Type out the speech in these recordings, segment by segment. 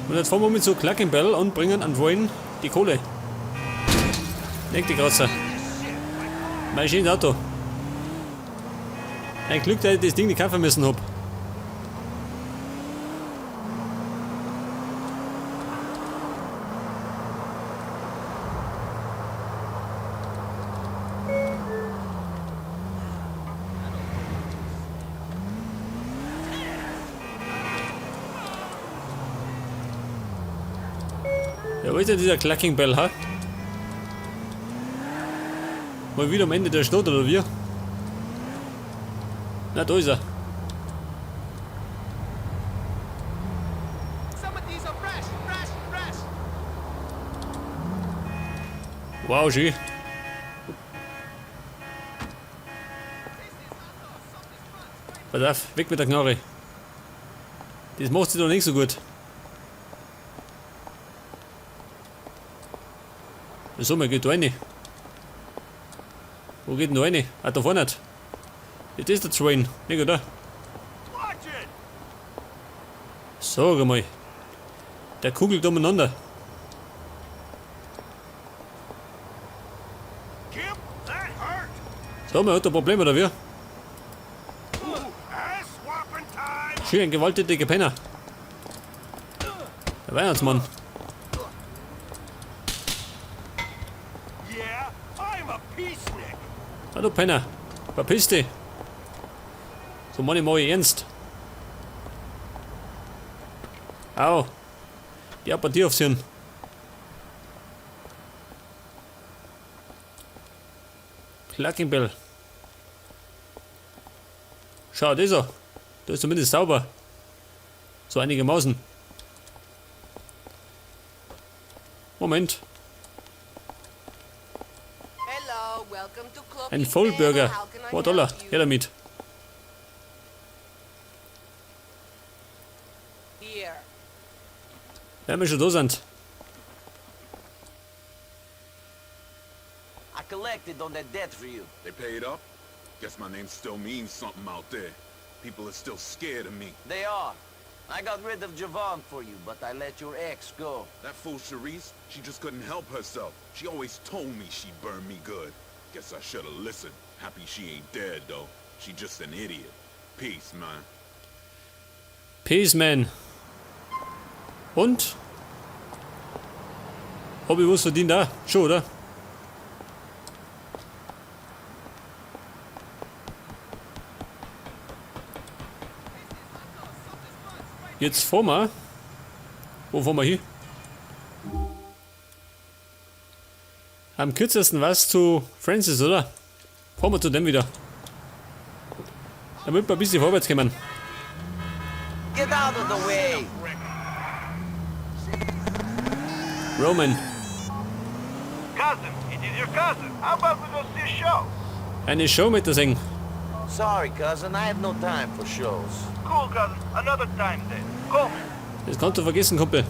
Und jetzt fahren wir mit so Cluckin' Bell und bringen an Dwayne die Kohle. Leg die Kratzer. Mein schönes Auto. Ein Glück, dass ich das Ding nicht kaufen müssen hab. Ja, wo ist denn dieser Cluckin' Bell, ha? Mal wieder am Ende der Stadt, oder wie? Na, da ist er. Wow, schön. Pass auf, weg mit der Knarre. Das macht sie doch nicht so gut. So, man geht da rein. Wo geht denn da rein? Ah, da vorne nicht. Das ist der Train, nicht oder? Sag einmal. Der kugelt umeinander. So, man hat ein Problem, oder wie? Schön, ein gewalttätiger Penner. Der Weihnachtsmann. Hallo Penner. Verpiss dich. So meine ich mal ernst. Au. Die Apathie aufs Hirn. Cluckin' Bell. Schau, das ist er. Da ist zumindest sauber. So einige Mausen. Moment. Ein Vollburger. $4. Her damit. Wenn wir schon da sind. I collected on that debt for you. They paid up? Guess my name still means something out there. People are still scared of me. They are. I got rid of Javon for you, but I let your ex go. That fool Sharice, she just couldn't help herself. She always told me she'd burn me good. Guess I should've listened. Happy she ain't dead, though. She just an idiot. Peace, man. Peace, man. Und? Hab ich was verdient da? Schon, oder? Jetzt fahren wir. Wo fahren wir hin? Am kürzesten was zu Francis, oder? Fahren wir zu dem wieder. Damit wir ein bisschen vorwärts kommen. Get out of the way! Roman. Cousin, it is your cousin. How about we go see a show? Eine Show mit der singen. Sorry, cousin, I have no time for shows. Cool, cousin. Another time then. Call me. Das kannst du vergessen, Kumpel.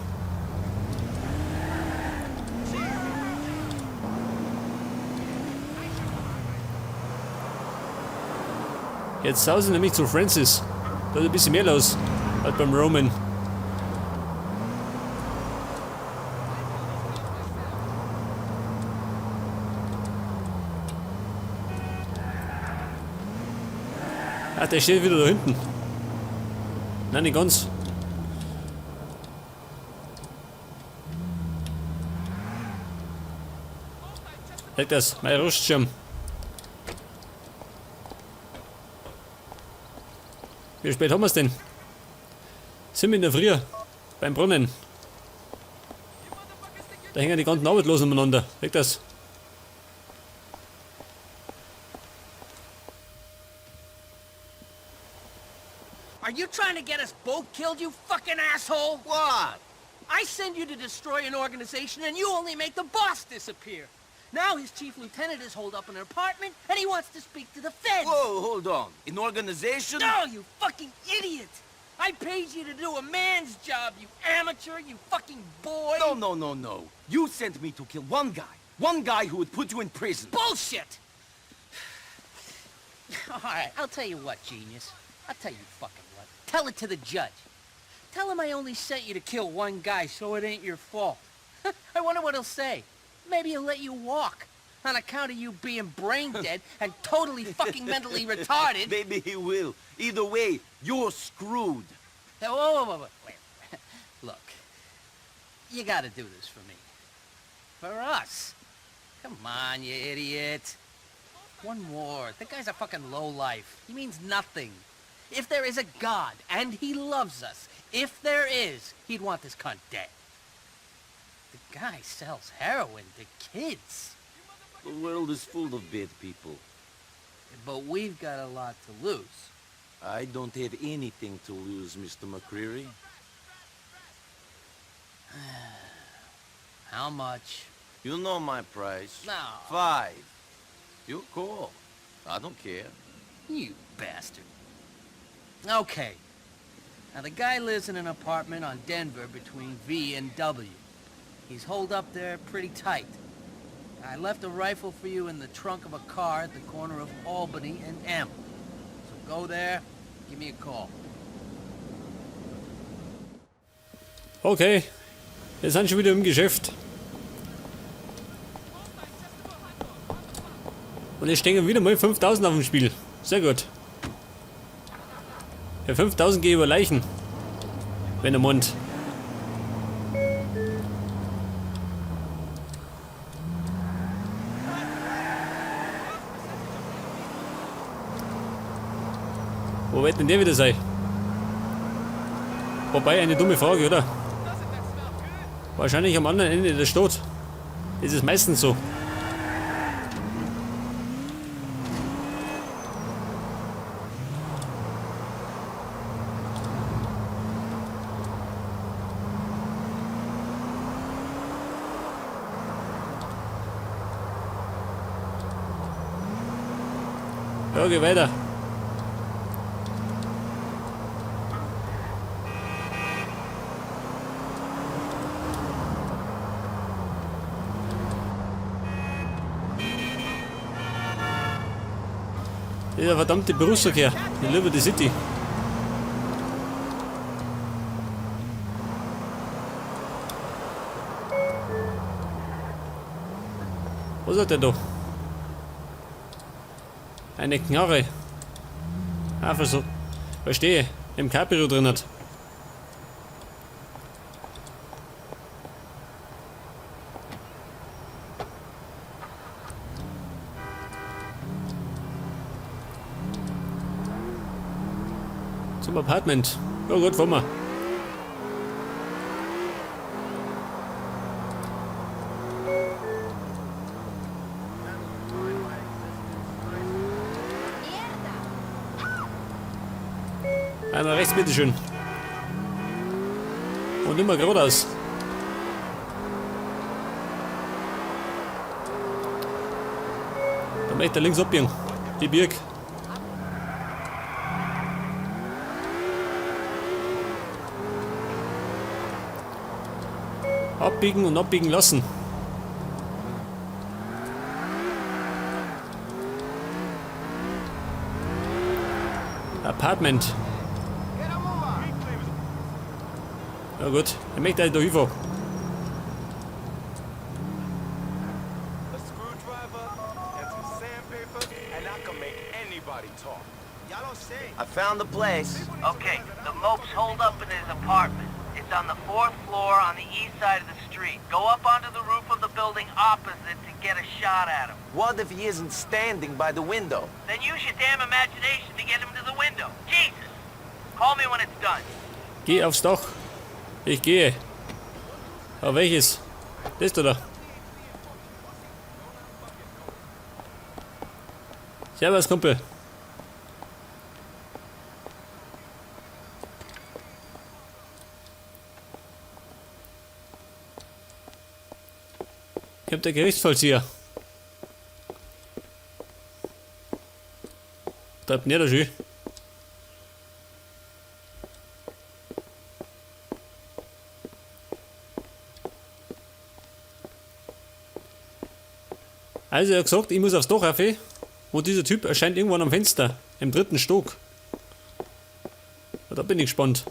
Jetzt sausen nämlich zu Francis. Da ist ein bisschen mehr los als beim Roman. Ah, der steht wieder da hinten. Nein, nicht ganz. Leg das, mein Rostschirm. Wie spät haben wir's denn? Sind wir in der Früh? Beim Brunnen. Da hängen die ganzen Arbeitslosen umeinander. Leg das. Are you trying to get us both killed, you fucking asshole? What? I send you to destroy an organization and you only make the boss disappear. Now his chief lieutenant is holed up in an apartment and he wants to speak to the feds. Whoa, hold on. An organization? No, you fucking idiot! I paid you to do a man's job, you amateur, you fucking boy! No, no, no, no. You sent me to kill one guy. One guy who would put you in prison. Bullshit! All right, I'll tell you what, genius. I'll tell you fucking what. Tell it to the judge. Tell him I only sent you to kill one guy, so it ain't your fault. I wonder what he'll say. Maybe he'll let you walk. On account of you being brain dead and totally fucking mentally retarded. Maybe he will. Either way, you're screwed. Whoa, whoa, whoa, whoa, wait. Look, you gotta do this for me. For us. Come on, you idiot. One more. The guy's a fucking lowlife. He means nothing. If there is a God, and he loves us, if there is, he'd want this cunt dead. The guy sells heroin to kids. The world is full of bad people. But we've got a lot to lose. I don't have anything to lose, Mr. McCreary. How much? You know my price. No. 5. Your call. I don't care. You bastard. Okay. Now, the guy lives in an apartment on Denver between V and W. He's holed up there pretty tight. I left a rifle for you in the trunk of a car at the corner of Albany and M. So go there, give me a call. Okay, wir sind schon wieder im Geschäft. Und es stehen wieder mal 5000 auf dem Spiel. Sehr gut. Ja, 5000 gehe über Leichen. Wenn er meint. Wo wird denn der wieder sein? Wobei, eine dumme Frage, oder? Wahrscheinlich am anderen Ende der Stadt. Das ist meistens so. Ja, geh weiter. Dieser verdammte Berufsverkehr in Liberty City. Was hat der da? Eine Knarre. Einfach so. Verstehe. Im Cabrio drin hat. Zum Apartment. Ja gut, fahren wir. Einmal rechts, bitteschön. Und immer geradeaus. Da möchte er links abbiegen. Die Birk. Abbiegen und abbiegen lassen. Apartment. Ja gut, er möchte halt da hinfahren. A screwdriver and some sandpaper, and I can make anybody talk. Y'all don't say. I found the place. Okay, the mope's holed up in his apartment. It's on the 4th floor on the east side of the street. Go up onto the roof of the building opposite to get a shot at him. What if he isn't standing by the window? Then use your damn imagination to get him to the window. Jesus! Call me when it's done. Geh aufs Dach. Ich gehe. Aber welches? Das da. Servus, Kumpel. Ich hab der Gerichtsvollzieher. Treibt denn der da schön? Also er hat gesagt, ich muss aufs Dach rauf, wo dieser Typ erscheint irgendwann am Fenster, im 3. Stock. Ja, da bin ich gespannt.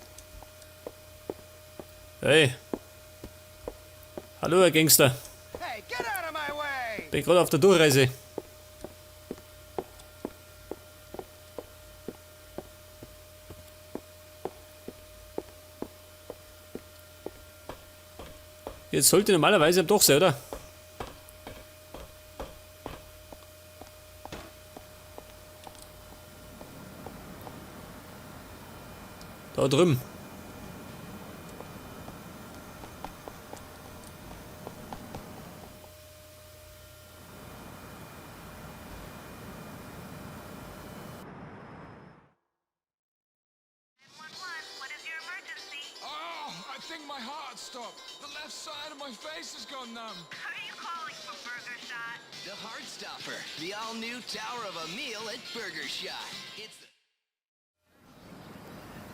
Hey. Hallo, Herr Gangster. Hey, get out of my way! Bin gerade auf der Durchreise. Jetzt sollte normalerweise am Dach sein, oder? Da drüben. What is your emergency? Oh, I think my heart stopped. The left side of my face has gone numb. Are you calling for Burger Shot? The Heart Stopper, the all-new tower of a meal at Burger Shot. It's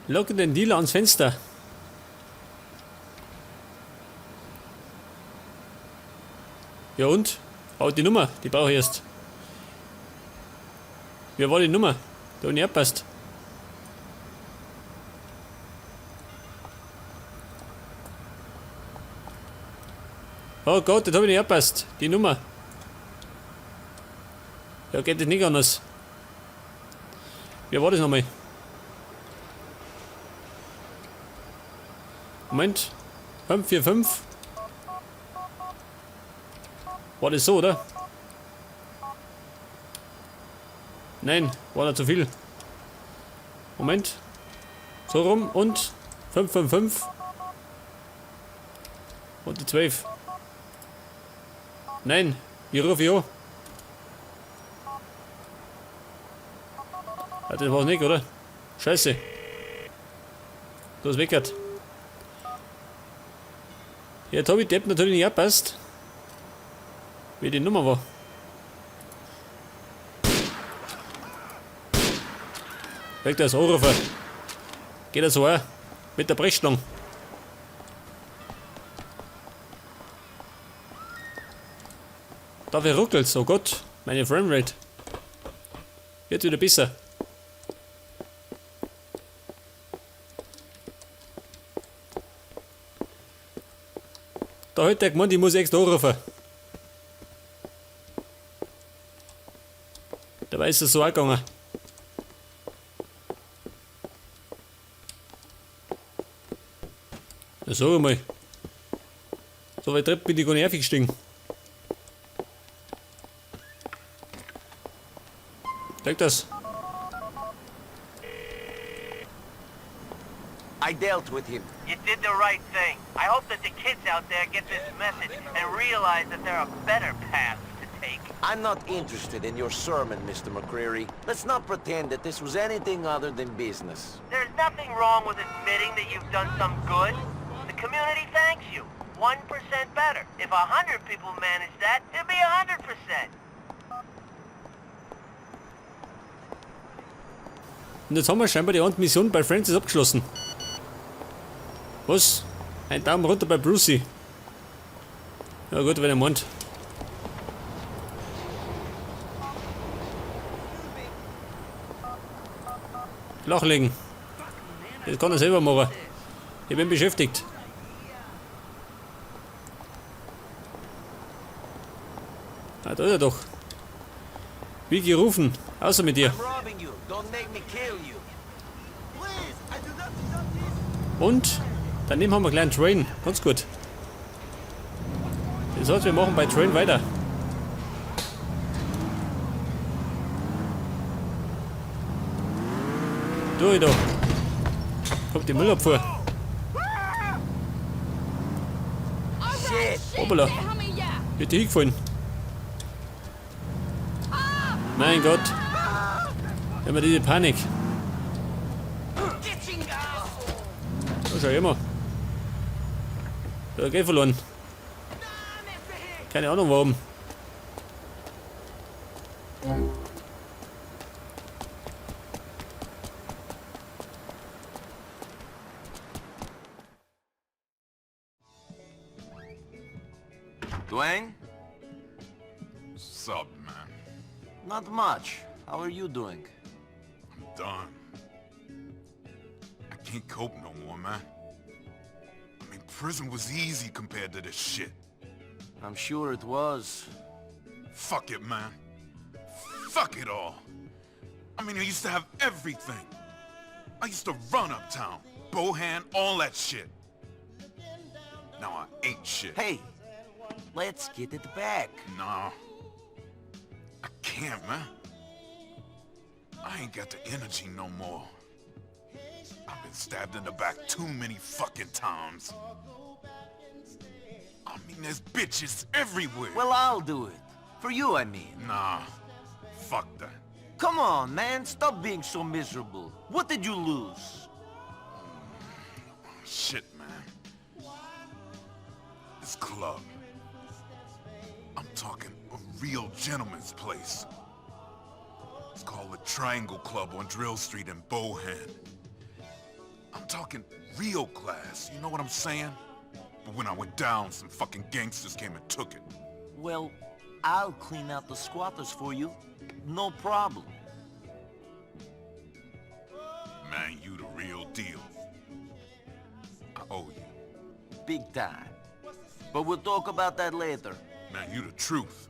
Locken den Dealer ans Fenster. Ja und? Oh, die Nummer, die brauche ich erst. Wer war die Nummer? Da nicht abpasst. Oh Gott, das habe ich nicht abpasst. Die Nummer. Ja, geht das nicht anders. Wer war das nochmal? Moment. 5, 4, 5. War das so, oder? Nein, war da zu viel. Moment. So rum und 5, 5, 5. Und die 12. Nein, wie rufe ich an? Ah, das war's nicht, oder? Scheiße. Du hast weggehört. Ja, Tobi Depp natürlich nicht abpasst. Wie die Nummer war. Weg das Anrufer. Geht das so auch? Mit der Brechstange. Dafür ruckelt's, oh Gott, meine Framerate. Wird wieder besser. Da hat der gemeint, ich muss extra anrufen. Dabei ist es so auch gegangen. Na sag einmal. So weit Treppe bin ich gar nicht aufgestiegen. Denk das. I dealt with him. You did the right thing. I hope that the kids out there get this message and realize that there are better paths to take. I'm not interested in your sermon, Mr. McCreary. Let's not pretend that this was anything other than business. There's nothing wrong with admitting that you've done some good. The community thanks you. 1% better. If 100 people manage that, it'd be 100%. Und jetzt haben wir scheinbar die andere Mission bei Francis abgeschlossen. Was? Ein Daumen runter bei Brucey. Ja gut, wenn er meint. Flachlegen. Das kann er selber machen. Ich bin beschäftigt. Ah, da ist er doch. Wie gerufen. Außer mit dir. I'm robbing you. Don't make me kill you. Please, I do not deserve this. Und daneben haben wir gleich einen Train. Ganz gut. Das heißt, wir machen bei Train weiter. Durch da. Kommt die Müllabfuhr. Shit. Hoppala. Wird die hingefallen. Mein Gott. Immer diese Panik. Da schau ich immer. Da geht verloren. Keine Ahnung warum. Dwayne? Sup, man? Not much. How are you doing? I'm done. I can't cope no more, man. I'm in Prison was easy compared to this shit. I'm sure it was. Fuck it, man. Fuck it all. I mean, I used to have everything. I used to run uptown, Bohan, all that shit. Now I ain't shit. Hey, let's get it back. Nah. I can't, man. I ain't got the energy no more. I've been stabbed in the back too many fucking times. I mean, there's bitches everywhere. Well, I'll do it. For you, I mean. Nah. Fuck that. Come on, man. Stop being so miserable. What did you lose? Shit, man. This club. I'm talking a real gentleman's place. It's called the Triangle Club on Drill Street in Bohan. I'm talking real class, you know what I'm saying? But when I went down, some fucking gangsters came and took it. Well, I'll clean out the squatters for you. No problem. Man, you the real deal. I owe you. Big time. But we'll talk about that later. Man, you the truth.